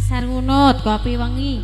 Pasar Ngunut kopi wengi.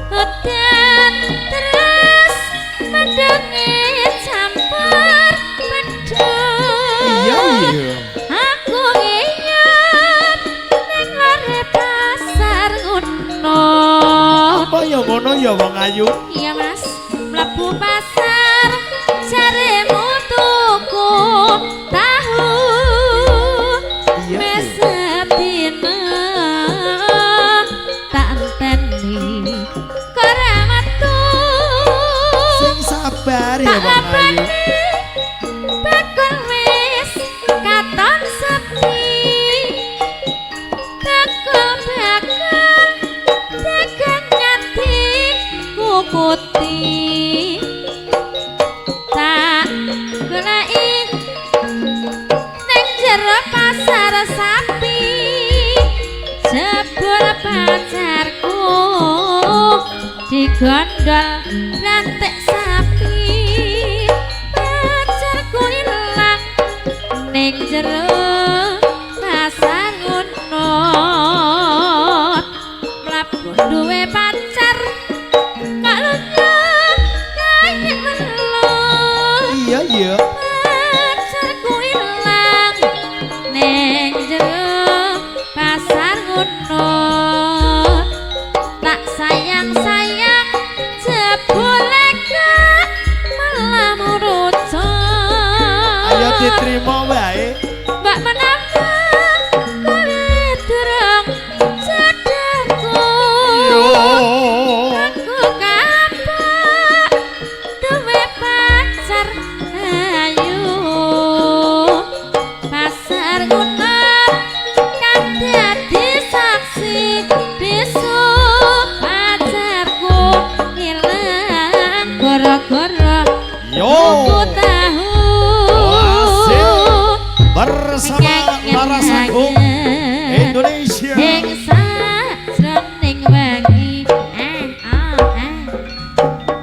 Udan terus mendungi campur Iya mendung. iya. Aku ngiyep ning lore pasar Ngunut. Apa ya ngono ya wong ayu? Iya Mas, mlebu pasar jaremu tuku tahu. Iya. Mesedina tak enteni ora metu. Sing sabar ya Tak wong ayu. lebani bakul wis katon sepi. Bakul-bakul dagang nganti kukuti. Tak goleki ning jero pasar sapi. Jebul pacarku digondol rantek sapi. Pacarku ilang ning jero pasar Ngunut. Mlebu duwe pacar kok lunga kaya welut. Iya iya. Pacarku ilang ning jero pasar Ngunut. Tak sayang-sayang jebule gak malah murucut. Ayo diterima wae. Mbak menawa kowe durung jodohku. Yo. Aku kapok duwe pacar ayu. Pasar Ngunut kan dadi saksi bisu. Pacarku ilang gara-gara Yo. tuku tahu. Asik. Bersama Laras Agung Indonesia. Ing sajroning wengi ah ah ah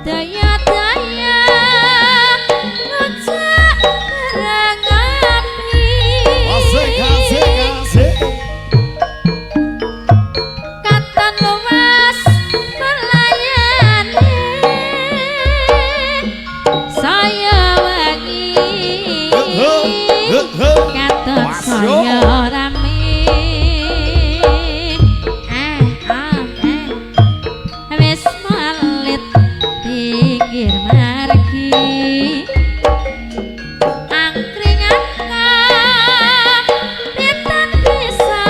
daya-daya ngejak bareng api. Asik asik asik. Katon luas melayane saya wengi. Katon Wasyo. saya rame ah ah ah wis malit pinggir margi. Angkringan kapitan bisa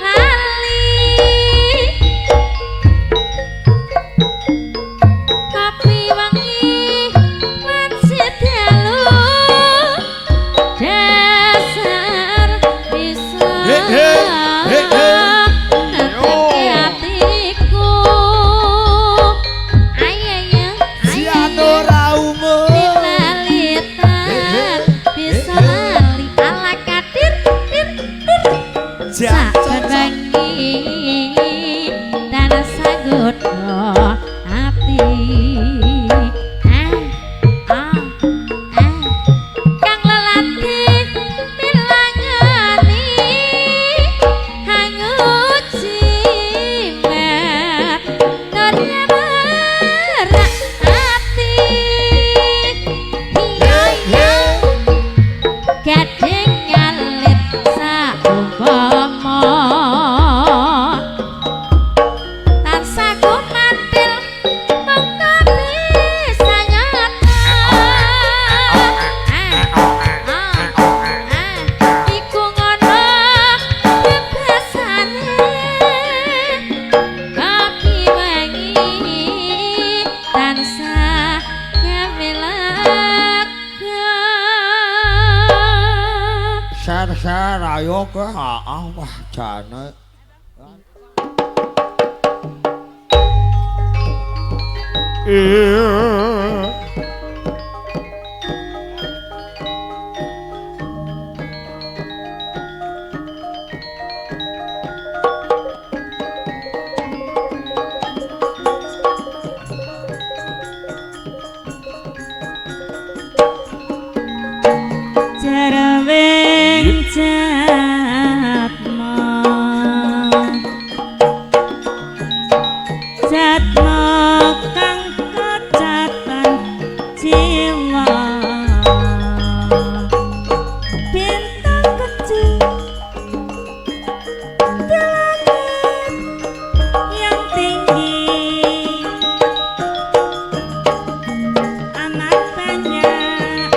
lali. Kopi wangi wanci dalu dasar bisa He, he, he, he. nentremke atiku. Ayo Siano raumu. Lalitan bisa lali ala kadir dir dir. Jan Saben wengi tansah nggodha ati. Ah ah ah kang lelati milangani hanguji nur marak ati. Iya iya gading ngalit saumpama. Ayo ke, heeh, wah jane. Jarweng jatma jatma kang kecatan jiwa bintang kecil di langit yang tinggi amat banyak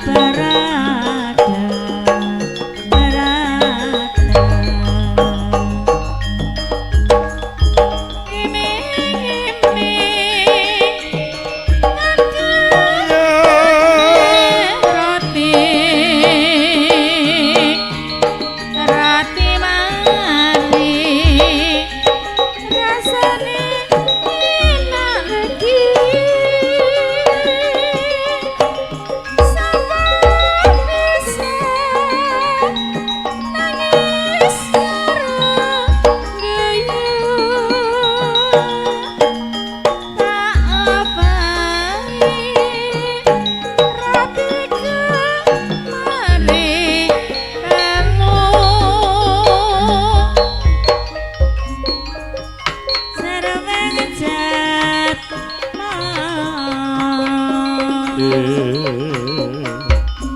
Berada, berada. Iming-iming roti roti mari rasane enak lagi sapa bisa nangis karo guyu tak obahi ratiku mari kamu sarweng jatma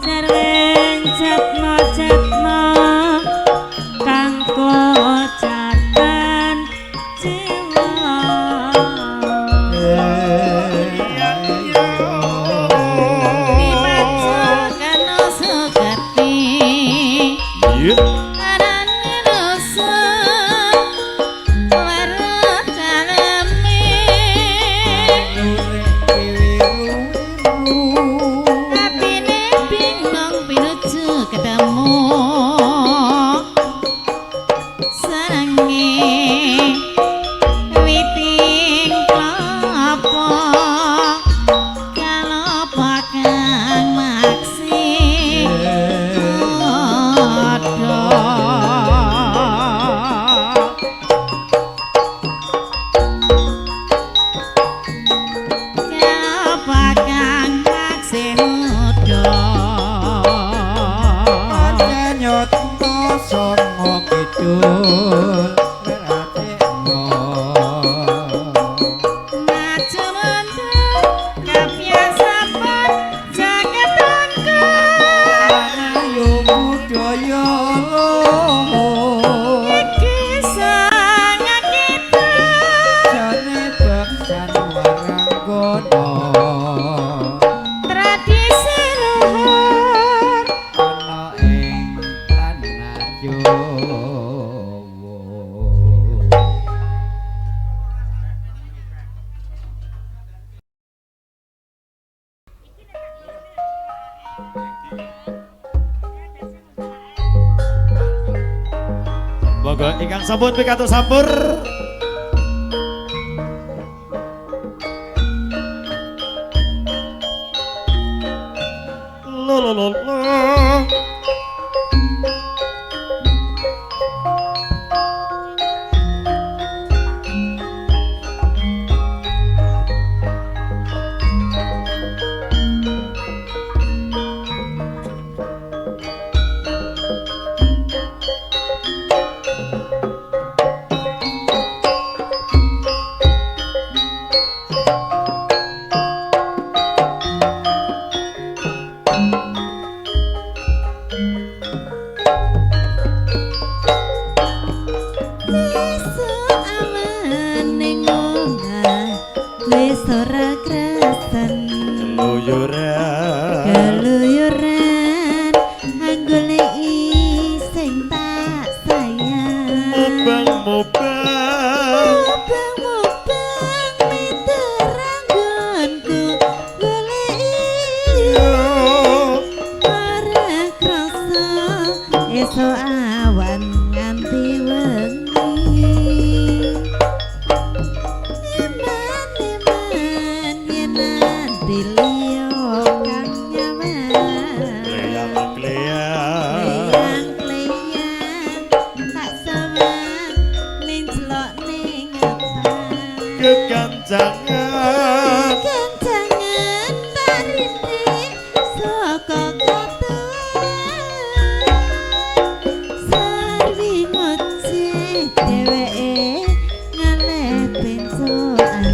sarweng jatma jatma kang kocatan jiwa. Witing klapa kalapa kang maksi padha. Kalapa kang maksi muda. Pancen nyata sanga kidul ngratekno. Maju mundur kabiasapan jagat rangka Ayo budaya luhur iki sangat kita jane beksan waranggana tradisi luhur ana ing tanah Jawa. Monggo ingkang sampun pikantuk sampur. Lo lo lo lo. Wis ora krasan Keluyuran. Keluyuran anggoleki sing tak sayang. Mubeng-mubeng. Mubeng-mubeng miteranggonku goleki. Ora krasa esuk awan nganti wengi. Eman-eman yen nanti liya kang nyaman. Kleyang-kleyang. Kleyang-kleyang tak sawang menclok ning apang. Kekancangan. Kencangan tak rintik saka katuan. Sarwi ngoceh dheweke ngalih pencoan.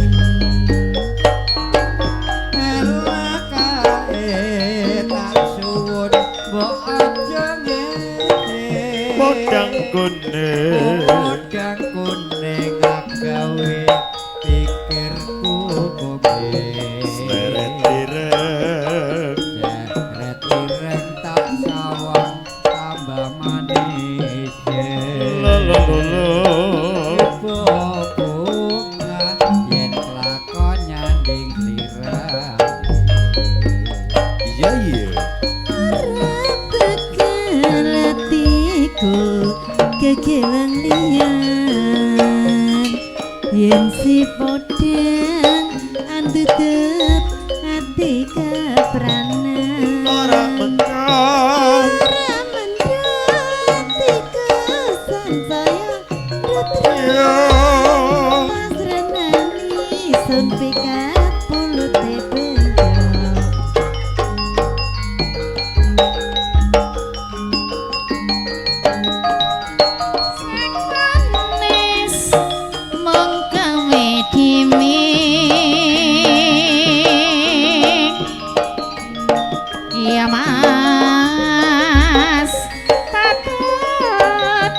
Elakae tak suwun mbok aja ngene. Podang kuning. Podang kuning agawe pikirku kowe. Seret ireng. Seret ireng tak sawang tambah manis. Lo lo lo lo. Bunga yen lakon nyanding sliramu. Iya iya. Ora bekel atiku kekelang liyan. Yen si podang andutut ati kepranan. Ora mengkong. Ora mendut atiku sansaya rutro. Pasrenani sun pikat pulute benjo. Sing manis mung gawe dhewe. Iya Mas, patut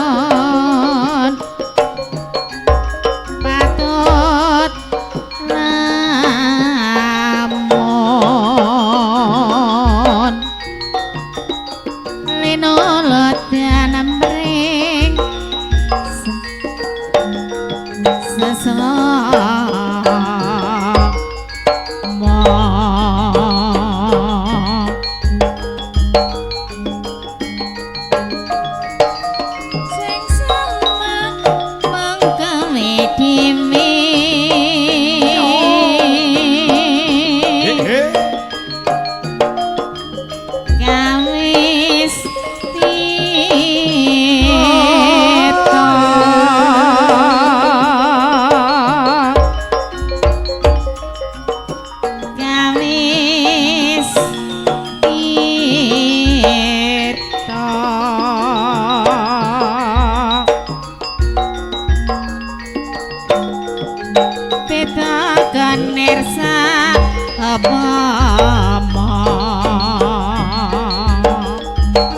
lamun. Patut lamun. Linulut dan amring sesama. Sing seneng mung gawe dhewe. He he. Kawis tito kawis tito beda kenirsa apa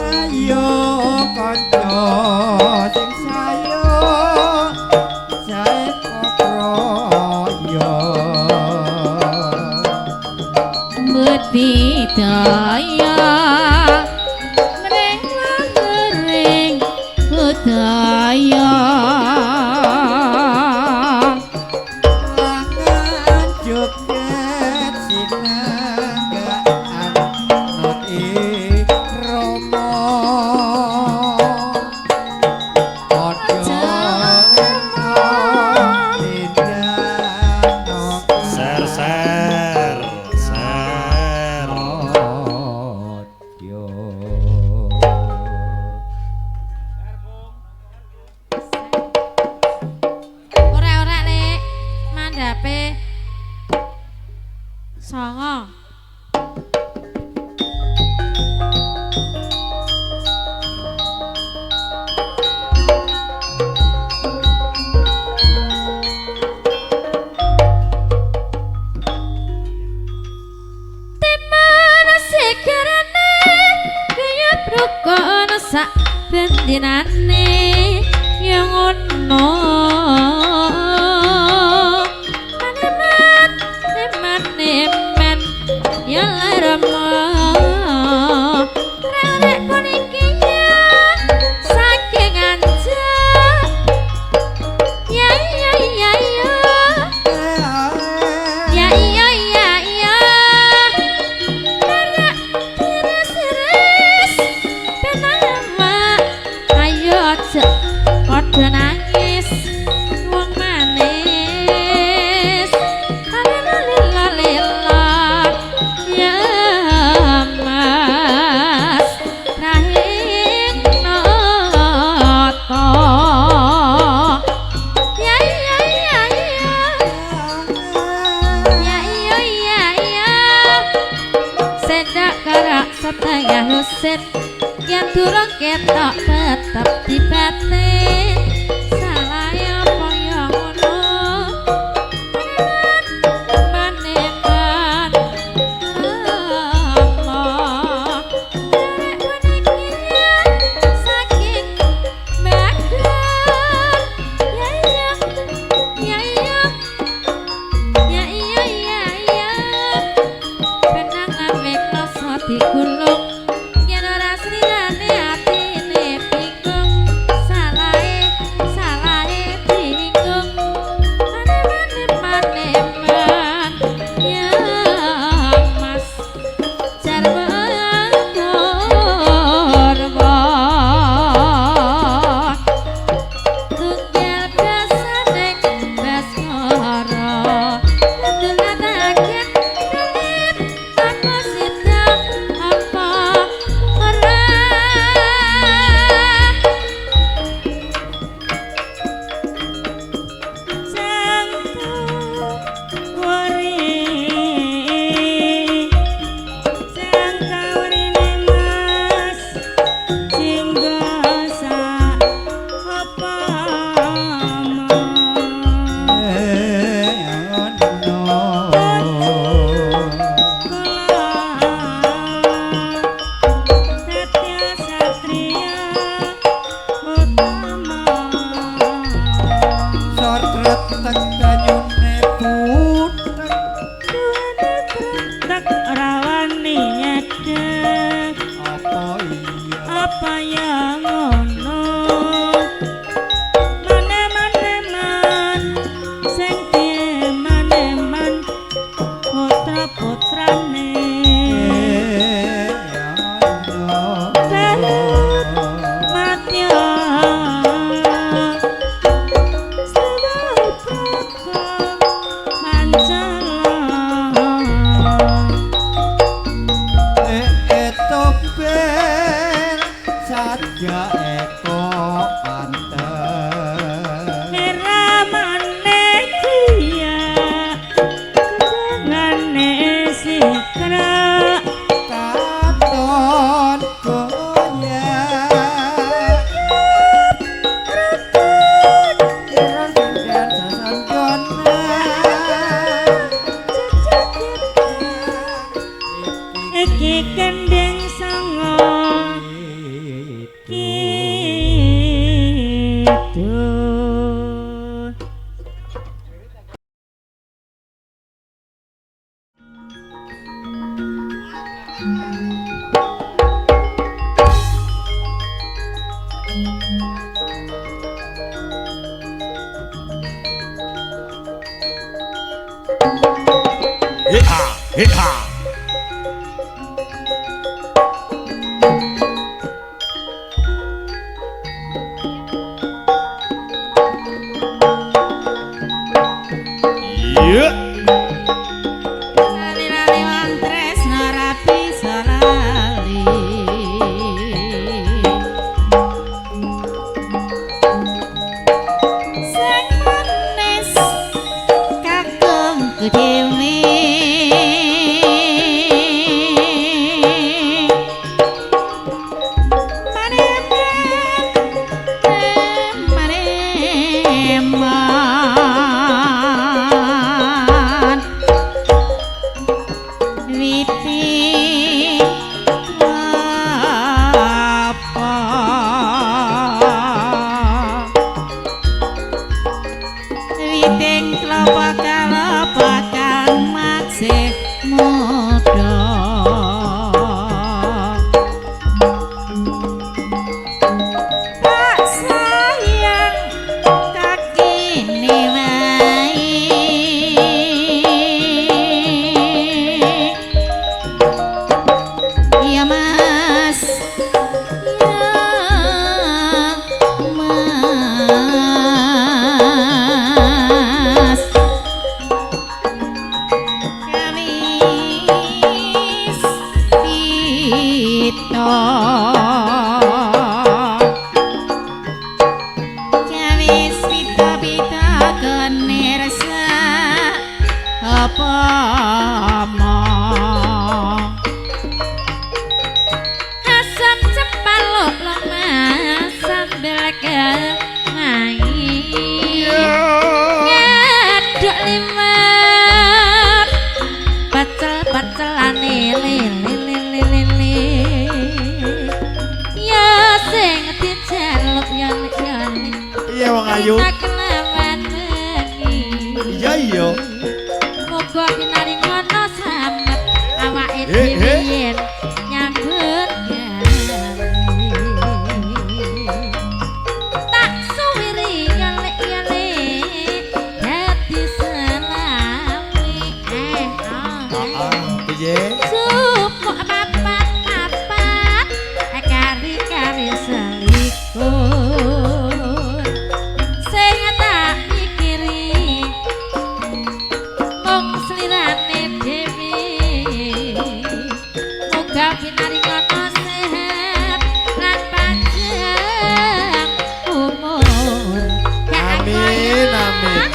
Ayo kanca sing sayo jae koproyo. Budidaya mring langgeng budaya. Langan joget sinanggaan nut irama. Aja lena tindakno Ser ser ser. Ketok tetep dibatin salah apa ya ngono maneman lama derek puniki saking bagan ya ya ya ya ya iya ya ya benang ame kloso digulung yen ora slirane atine bingung salahe salahe bingung mane mane man ya Mas Jarwo Purwo tunggal basaning Baskara ndulanake kulit apa sida apa ora. Apa yang ngono mane-mane man sing mane-man putra-putrane Matya Iki kendeng sanga kidul. Hip-ha, hip-ha. Iya. Lali-lali wong tresna ra bisa lali. Sing manis kakung dhewe. Maneman, witi apa witing klapa kalapa kang maksih muda. Tak sayang kakine wae. Ya Mas, ya Mas, kamis pito Kamis pito pito kenirsa apa mo. Asam cempaluk lemah. ayu. Tak kelawan wengi. Iya iya. Muga pinaringono slamet awake Eh, dhewe eh. yen nyambut gawe. Tak suwiri yale-yale dadi selawe eh ah. Heeh, piye? Supuk papat-papat kari-kari selikur. Sing tak pikiri mung slirane dhewe. Muga pinaringono sehat lan panjang umur. Gak Amin, kaya amin.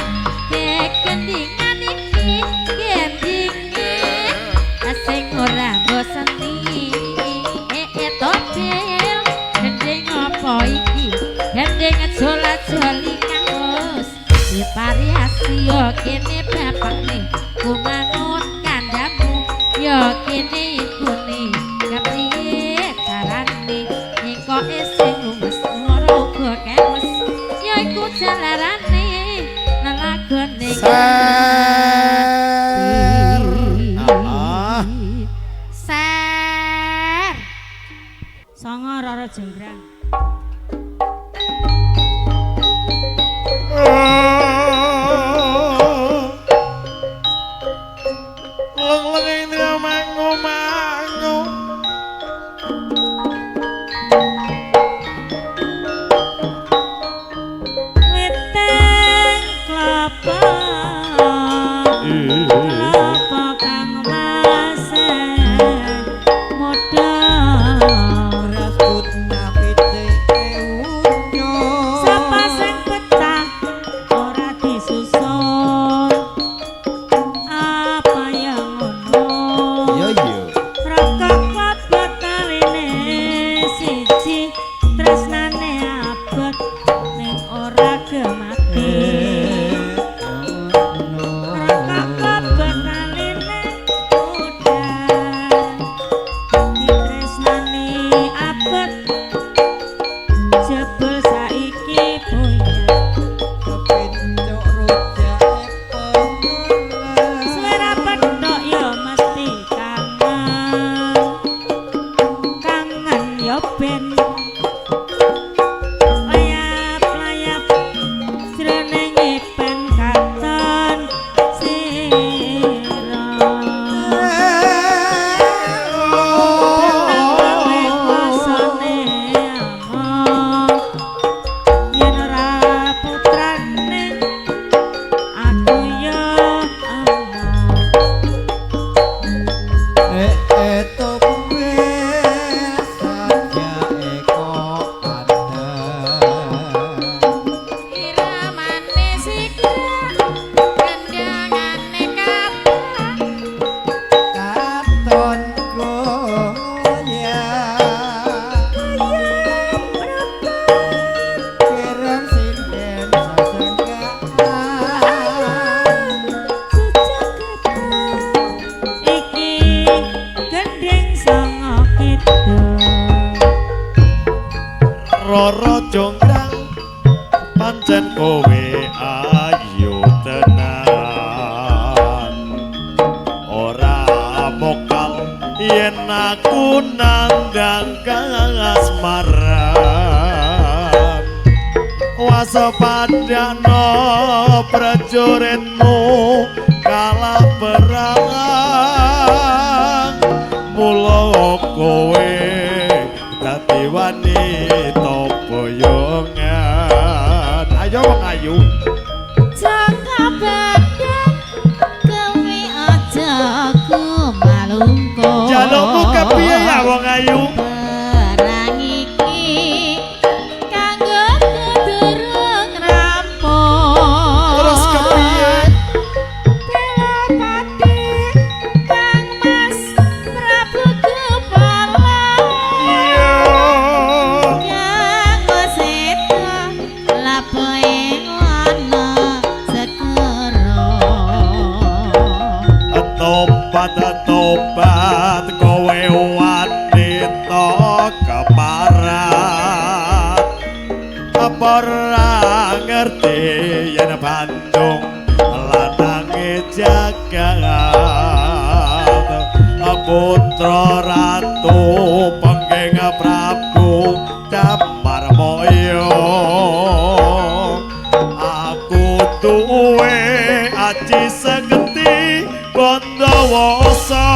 Kegendingan iki gendinge sing ora boseni. Topil gending apa iki? Gending jola-joli kang wis dipariasi yo kene bapakne kumanut kandhamu yo kene ibune kepriye carane engko sing lumes ora uga kemes ya iku jalarane lelagone Ser. Ah. Ser. Songo Roro Jonggrang. Leng-leng ing mangu-mangu. Weteng klapa. Klapa kang maseh modal. Rasput napite unyo. Sapa sing betah ora disusul. Apa yang ngono? Iya iya. Rokok klapa taline siji, tresnane abot ning ora gemati. Rokok klapa taline udan, ditresnani abot jebul saiki buyar. Kepencok rujake pengelan. Suara petok ya mesti kangen. Kangen ya ben layap-layap jroning ben katon sira. Tenang kosone among yen ora putrane aku ya among. Eh topel saja eko ada. Iramane sikra kendangane kathah Katon goyah. Kerem sinden sasenggaan. Iki gending songo kidul. Roro Jonggrang pancen kowe ayu tenan. Ora mokal yen aku nandang kasmaran. Wasepadano prajuritmu kalah perang. Mula kowe dadi wanita boyongan. Ayo wong ayu. Jaka badan kowe aja kumalungko. Jalukmu kepiye ya wong ayu? Perang iki kanggo durung rampung. Terus kepiye? Telapati Kang Mas Prabu Kepala. Iya. Kang Seta lapoe wana Bandung lanange jagat putra ratu pengging Prabu Damarmaya. Aku duwe aji sekti Bandawasa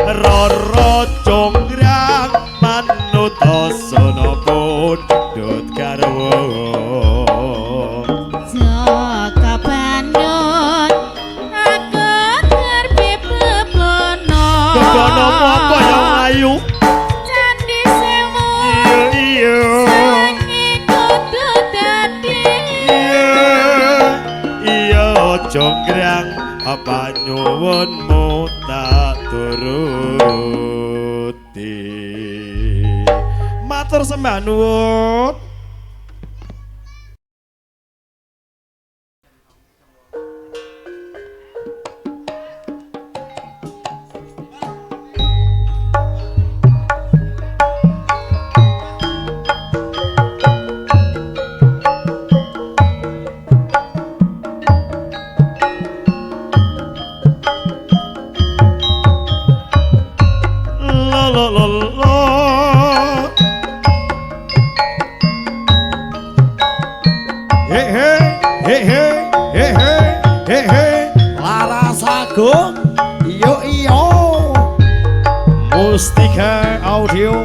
Rara Jonggrang manut asana pundhut garwa. Jaka Bandung aku ngerti bebono. Bebono apa yang ayu? Candi Sewu. Iya. Saiki kudu dadi. Iya Jonggrang apa nyuwunmu tak turuti. Matur sembah nuwun. La la la la. He he he he he he he he. Laras Agung iyo iyo. Mustika Audio.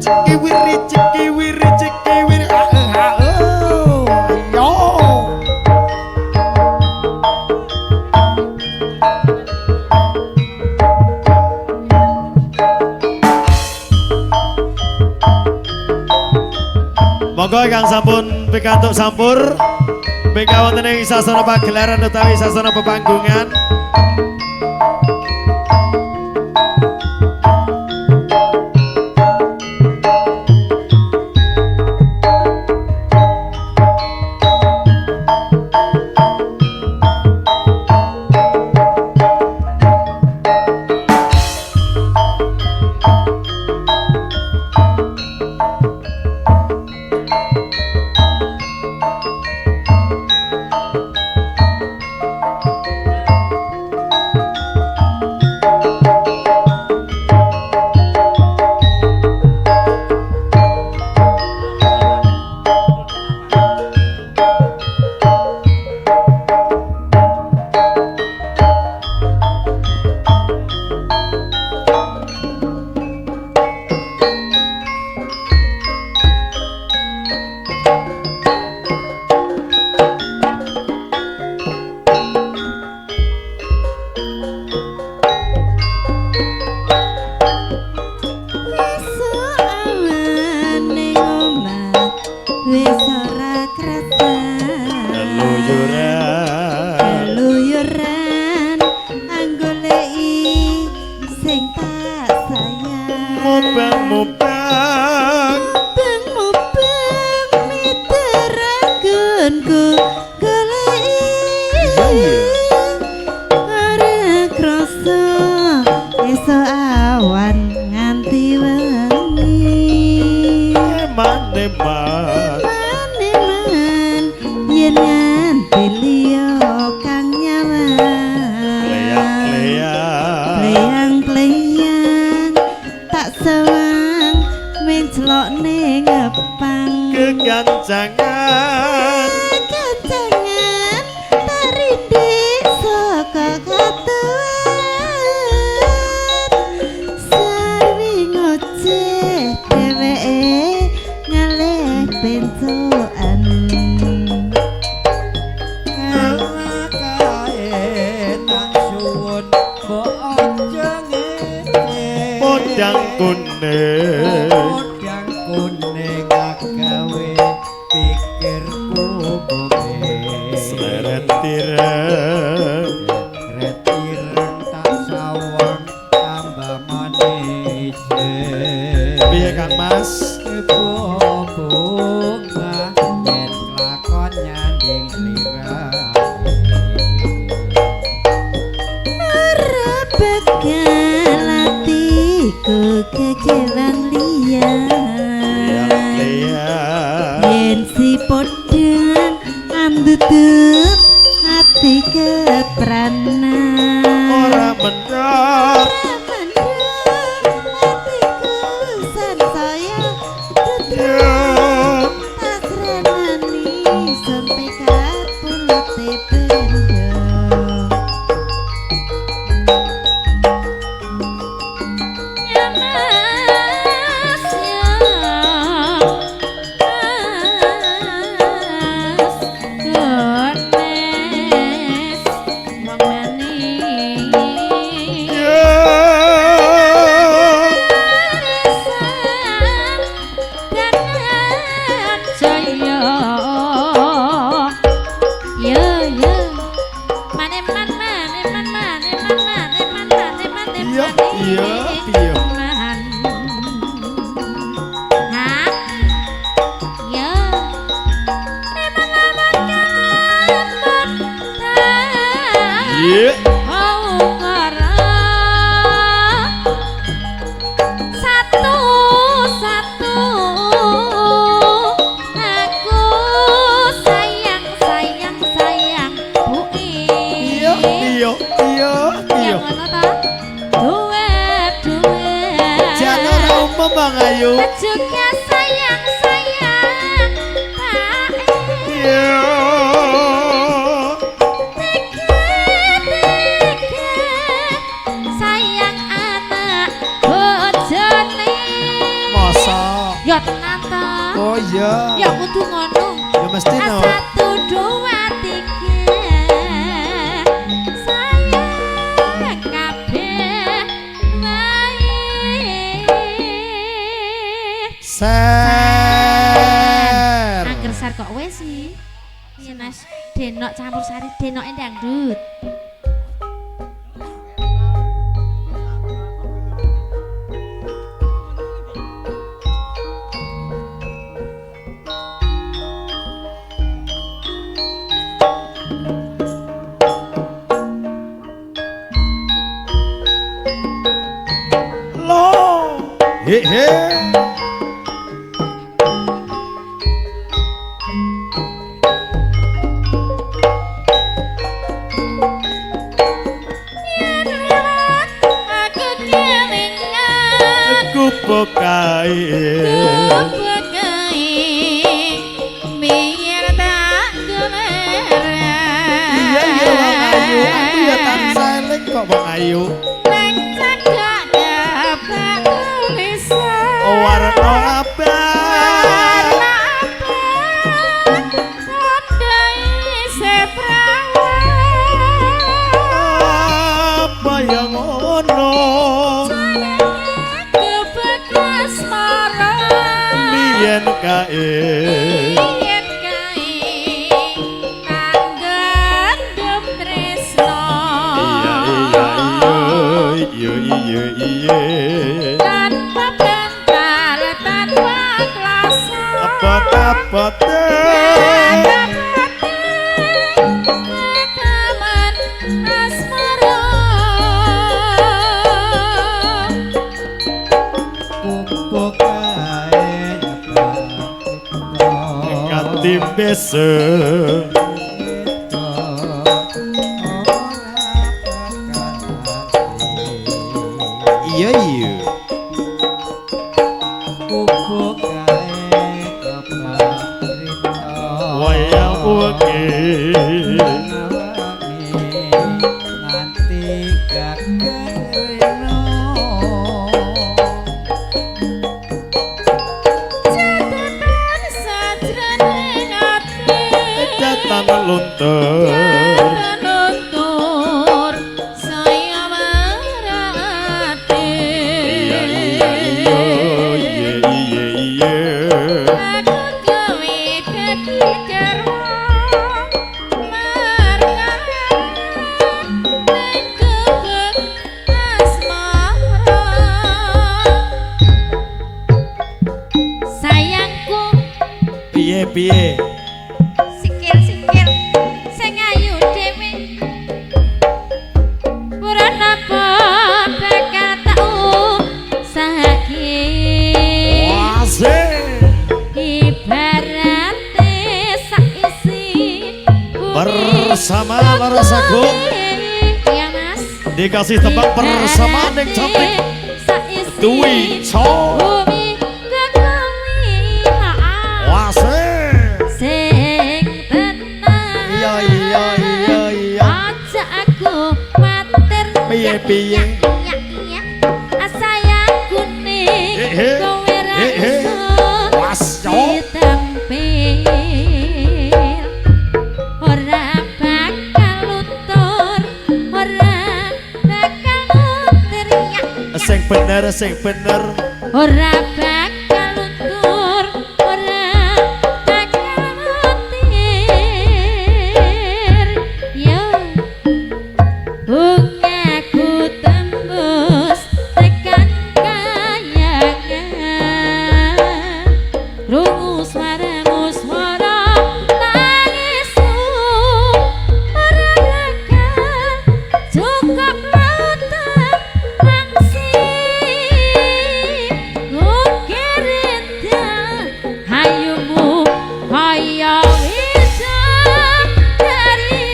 Cikiwiri cikiwiri cikiwiri ae ae yo. Monggo ingkang sampun pikantuk sampur bingkah wonten ing sasana pagelaran utawi sasana pepanggungan. Esuk awan ning omah wis ora krasan. Keluyuran. Keluyuran anggoleki sing tak sayang. Mubeng-mubeng. Mubeng-mubeng miter anggonku goleki. Ora krasa esuk awan nganti wengi. Eman-eman. Eman-eman yen nganti liya kang nyawang. Kleyang-kleyang. Kleyang-kleyang tak sewang menclok ning ngepang. Kegancangan. Kegancangan tak rindik saka katuan. Sarwi ngoceh dheweke ngalih bentukan. Kae tak suwun mbok aja ngece. Podang kuning. Podang kuning agawe pikirku bome. Sleret tireng. Sleret ireng tak sawang tambah manis. Piye Kang Mas? Bunga yen lakon nyanding lirake. Ora bakal atiku kekewan liya. Liya. Yen si podang andutut ati kepranan. Ora mendhok. Ora mendhok atiku sansaya Ya. Tasrenani sampe kapulute benda. Ya Mas, ya Mas, gones wong manis. Ya. Iya, iya, iya. Iya. Satu satu aku sayang sayang sayang bu Iya, iya, iya, iya. yang ngono ta dua dua Jan ora umum Bang Ayu. juga sayang sayang Pak Iya. Tiga tiga sayang anak bojone. Masa? Ya tenan ta. Oh iya. Ya kudu ngono. Ya mesti no. 1 2 3 sayang kabeh wae. Ser. Angger sar kok wis sih. Iya Mas, denok campur sari denoke dangdut. Lo. He he. Yen lewat aku kelingan Kupokae. kupokae biar tak geleren. Iya iya Bang Ayu, aku ya tansah eling kok Bang Ayu. Neng cagak dapat tulisan. Warna abang. Warna abang tandai seprawan. Apa yang ngono? Kebekas marang. Biyen kae. Biyen kae tanggendem tresno. Iya iya iya iya iya. Tanpa bentar, tanpa klasa. Apa-apa. Ketaman asmara. Pupuk kae nyebab Ganti bese. Iya iya. Pupuk kae keprito. Wayang wengi. Nganti gagerino. Catatan sajroning ati. Datang piye? Sikil-sikil sing ayu dhewe. Purun apa bakal tak usahake. Asik. Ibarate saisi bumi Bersama Laras Agung. Iya Mas. Dikasih tembang bersama Neng Cantik Saisi Dwi Cho. bumi kekawi. Asik. Sing tenang. Iya iya iya iya. Aja aku mater. Piye, piye? Ya ya. Sayang kuning Eh, eh. kowe ra Eh, eh. iso Was, yo. ditempel. Ora bakal luntur, ora bakal luntur ya. Sing bener, sing bener. Ora bakal luntur, ora bakal muntir. Yo, bungaku tembus tekan kayangan. Krungu swaramu swara tangismu, ora bakal cukup lautan mangsi. Ukir indah hayumu kaya widodari.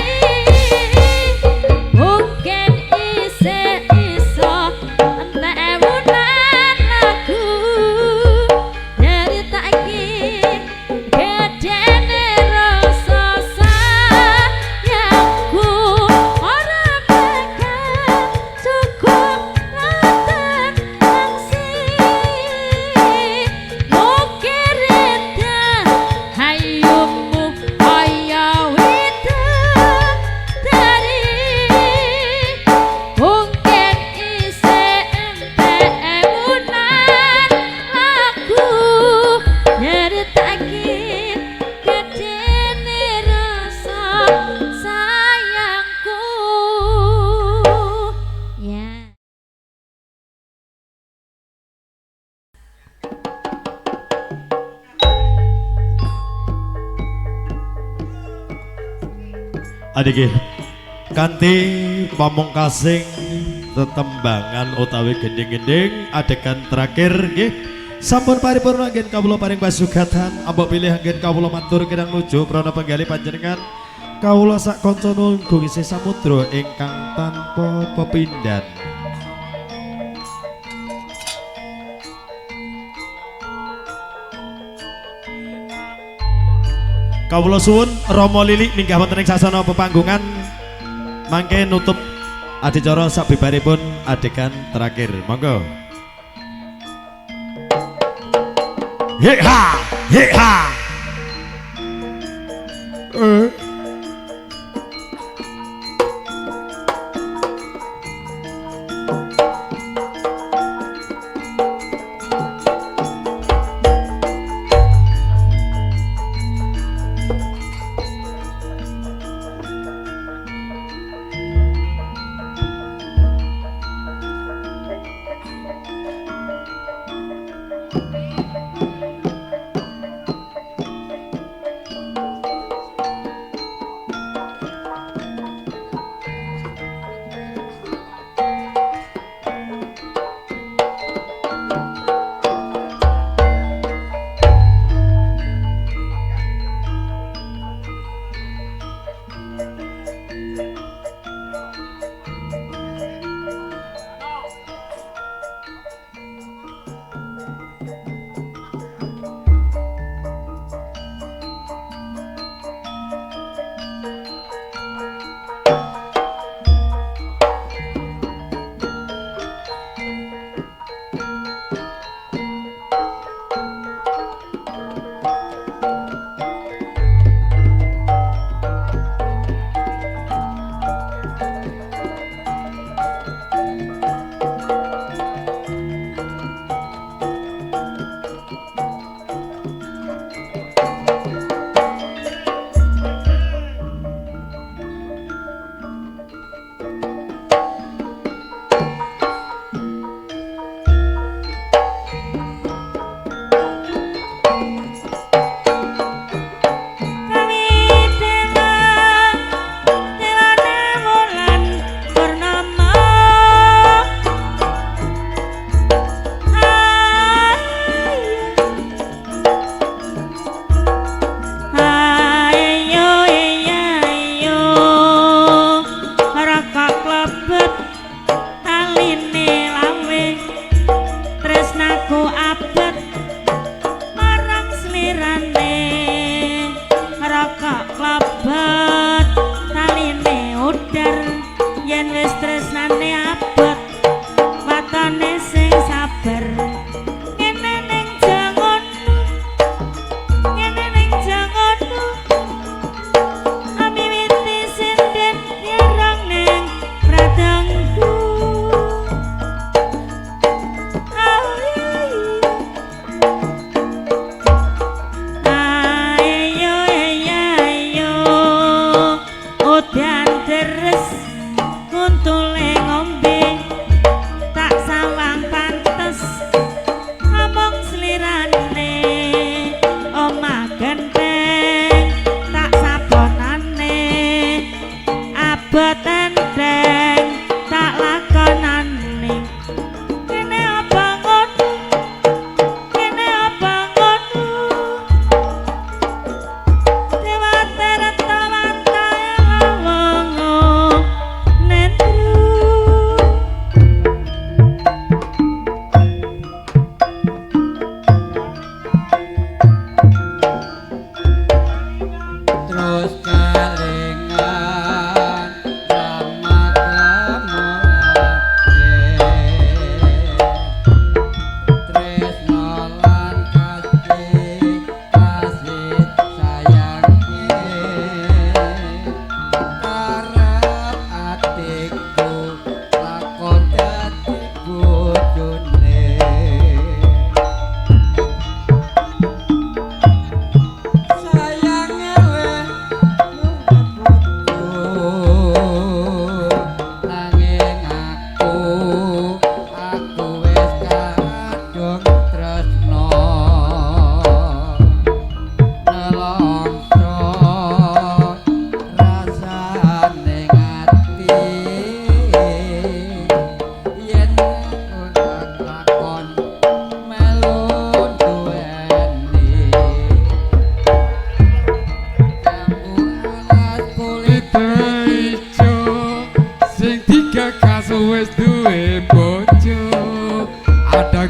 Mungkin isih iso entek ewunan lagu nyeritake gedene rasa sayangku. Ora bakal cukup lautan mangsi. Ukir indah hayumu kaya widodari. Mungkin isih entek ewunan lagu nyeritake gedene rasa sayangku. Ya. Adik kanthi pamungkasing tetembangan utawi gending-gending adegan terakhir nggih sampun paripurna anggen kawula paring pasugatan ambok pilih anggen kawula matur kirang nuju prana penggalih panjenengan kawula sak kanca nunggu isih samudra ingkang tanpa pepindhan. Kawula suwun Rama Lilik minggah wonten ing sasana pepanggungan mangke nutup adicara sabibaripun adegan terakhir. Monggo. He ha, he ha.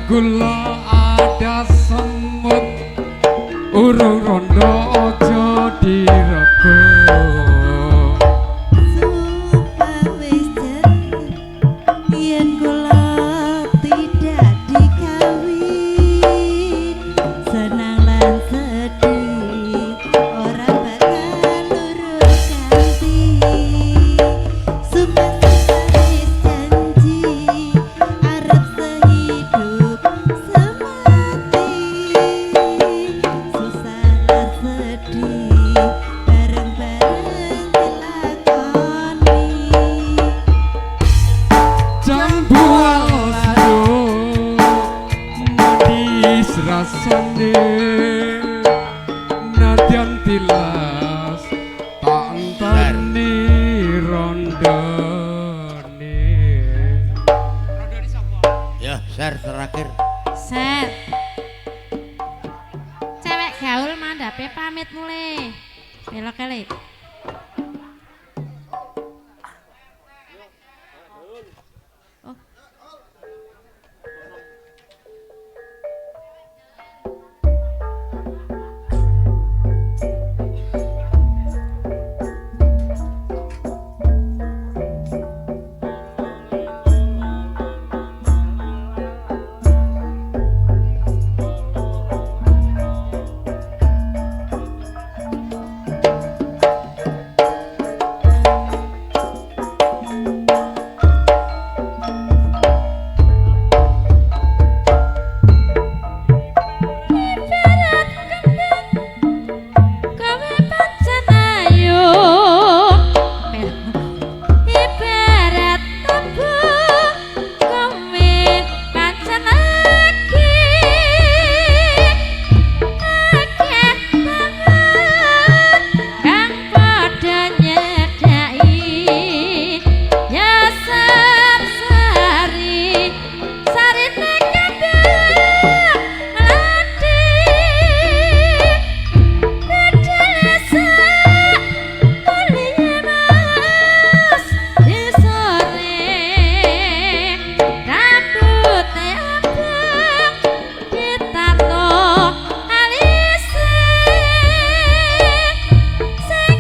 gula ada semut urung rondo aja dirego. Sumpah wis janji yen kula tidak dikawin, senang lan sedih ora bakal luru ganti. Sumpah wis janji arep sehidup semati, susah lan sedih bareng-bareng dilakoni. Jambu alas manis rasane nadyan tilas tak enteni rondone. Ya, share terakhir. Set. Cewek gaul mandhape pamit mulih. Belok kali. Oh. Ibarat kembang kowe pancen ayu. Ibarat tebu kowe pancen lagi. Akeh banget kang padha nyedhaki nyasar sari sarine kembang mlati bedhese kuliah mas di sore rambute abang ditato alise sing Sing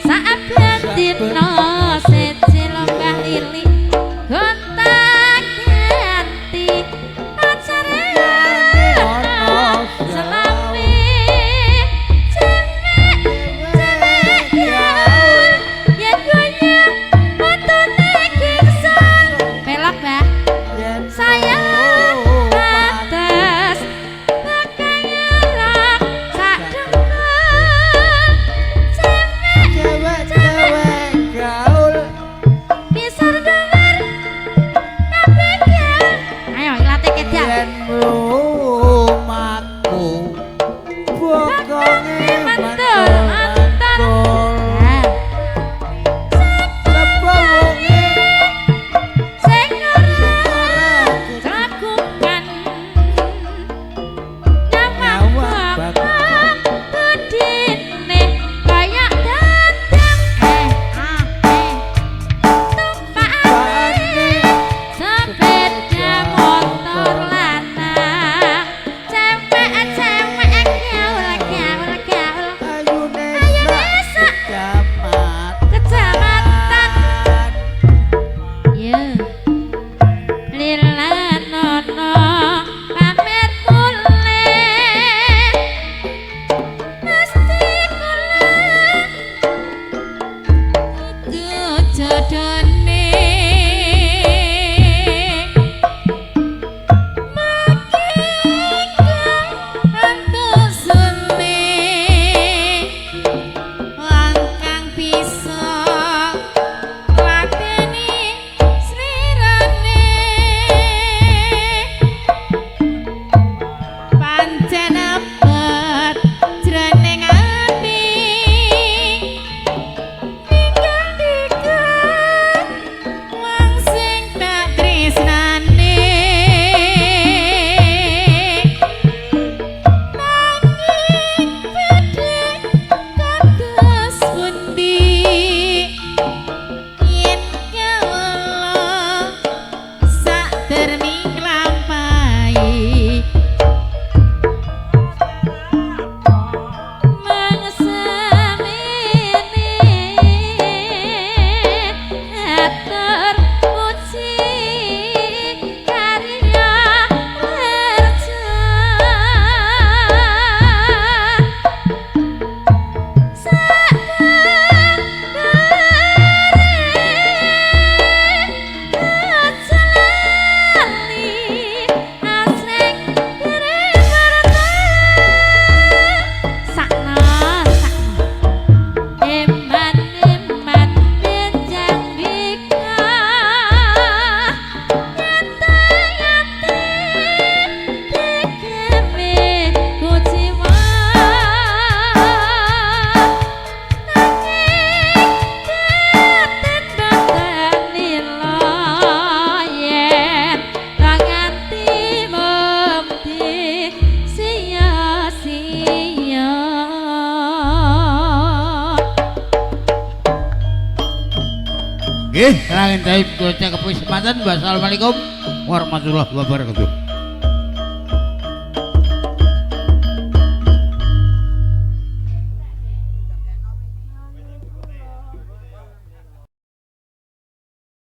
saben dina siji lomba lili gonta-ganti pacare selawe cewek cewek gaul yen goyang motone gingsan pelok bah saya batas bakal ngerok sak dengkul cewek Cewek-cewek gaul pisar dhuwur kabeh gaul. Ayo ilate kedal yen mlumaku bokonge mantul mantul. mantul. Nah, Sapa wonge sing ora ora Jermi nglampahi Mangsa mene atur puji karya kerja Eman-eman benjang dika Nyata-nyata Dikeme kuciwa Nanging batin batin nila yen ra nganti mung di sia-sia. Nggih, langen taib kula cakep semanten. Wassalamualaikum warahmatullahi wabarakatuh.